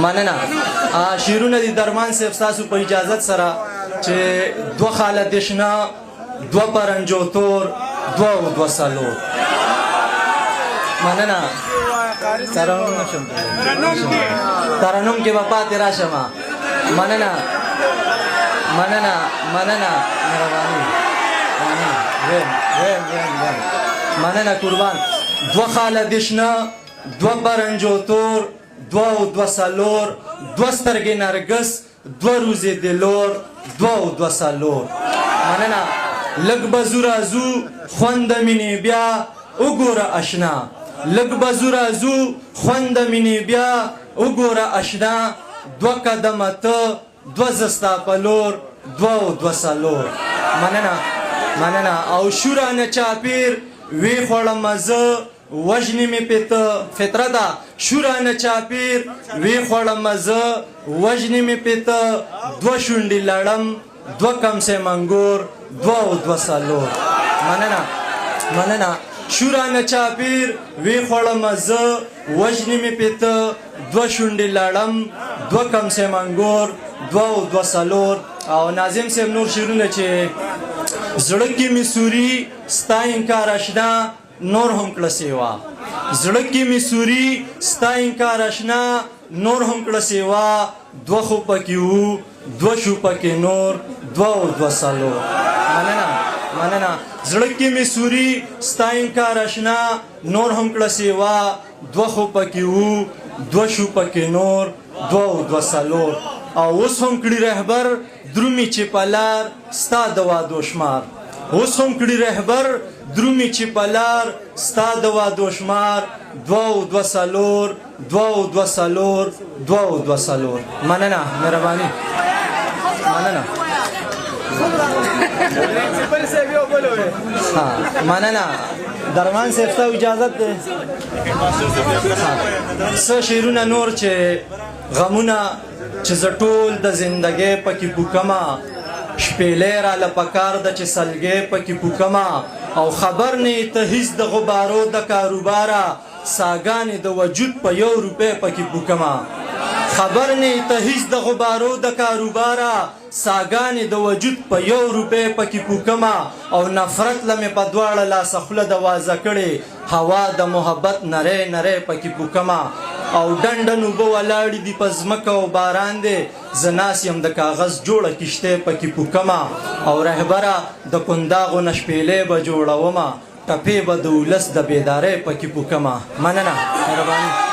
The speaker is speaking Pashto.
مننه. شعرونه دي درمان صاحب تاسو په اجازت سره چې دوه خاله دشنا، دوه پرنجو تور، دوه او دوه څلور. مننه. ترنم نشم، ترنم کې به پاتې راشم. مننه، مننه، مننه، مهرباني. ویم ویم ویم ویم. مننه، قربان. دوه خاله دشنه، دوه پرنجو تور، دوه او دوه څلور، دوه سترګې نرګس، دوه روزې د لور، دوه او دوه څلور. مننه. لږ به ځو راځو خوند د مینې بیا وګوره اشنا، لږ به ځو راځو خوند د مینې بیا وګوره اشنا، دوه قدمه ته، دوه زه ستا په لور، دوه او دوه څلور. مننه، مننه. او شورا نه چاپیر وی خوړم زه، وژنې مې پې ته فطرته، شورا نه چاپیر وی خوړم زه، وژنې مې پې ته، دوه شونډې لړم، دوه کمسې منګور، دوه او دوه څلور. مننه، مننه. شورا نه چاپیر وی خوړم زه، وژنې مې پې ته، دوه شونډې لړم، دوه کمسې منګور، دوه او دوه څلور. او ناظم صاحب نور شعرونه چې زړه کې مې سوري ستا انکار اشنا نور هم کړه سیوا، زړه کې مې سوري ستا انکار اشنا نور هم کړه سیوا، دوه خو پکې وو، دوه شو پکې نور، دوه او دوه څلور. مننه، مننه. زړه کې مې سوري ستا انکار اشنا نور هم کړه سیوا، دوه خو پکې وو، دوه شو پکې نور، دوه او دوه څلور. او اوس هم کړي رهبر درومي چې پلار ستا د وعدو شمار، اوس هم کړي رهبر درومي چې پلار ستا د وعدو شمار، دوه او دوه څلور، دوه او دوه څلور، دوه او دوه څلور. مننه، مهرباني، مننه. ها، مننه. درمان صاحب ستا اجازت ده. څه شعرونه نور چې غمونه چې زه ټول د زندګۍ پکې پوکمه، شپېلۍ راله پکار ده چې سلګۍ پکې پوکمه، او خبر نه یې ته هیڅ د غبارو د کاروباره، ساګانې د وجود په یو روپۍ پکې پوکمه، خبر نه یې ته هیڅ د غبارو د کاروباره، ساګانې د وجود په یو روپۍ پکې پوکمه، او نفرت له مې په دواړه لاسه خوله د وازه کړې، هوا د محبت نری نری پکې پوکمه، او ډنډن اوبه ولاړې دي په ځمکه او باران دی، زه ناست یم د کاغذ جوړه کښتۍ پکې پوکمه، او رهبره د کنداغو نه شپېلۍ به جوړومه، ټپې به د ولس د بیدارۍ پکې پوکمه. مننه، مهرباني.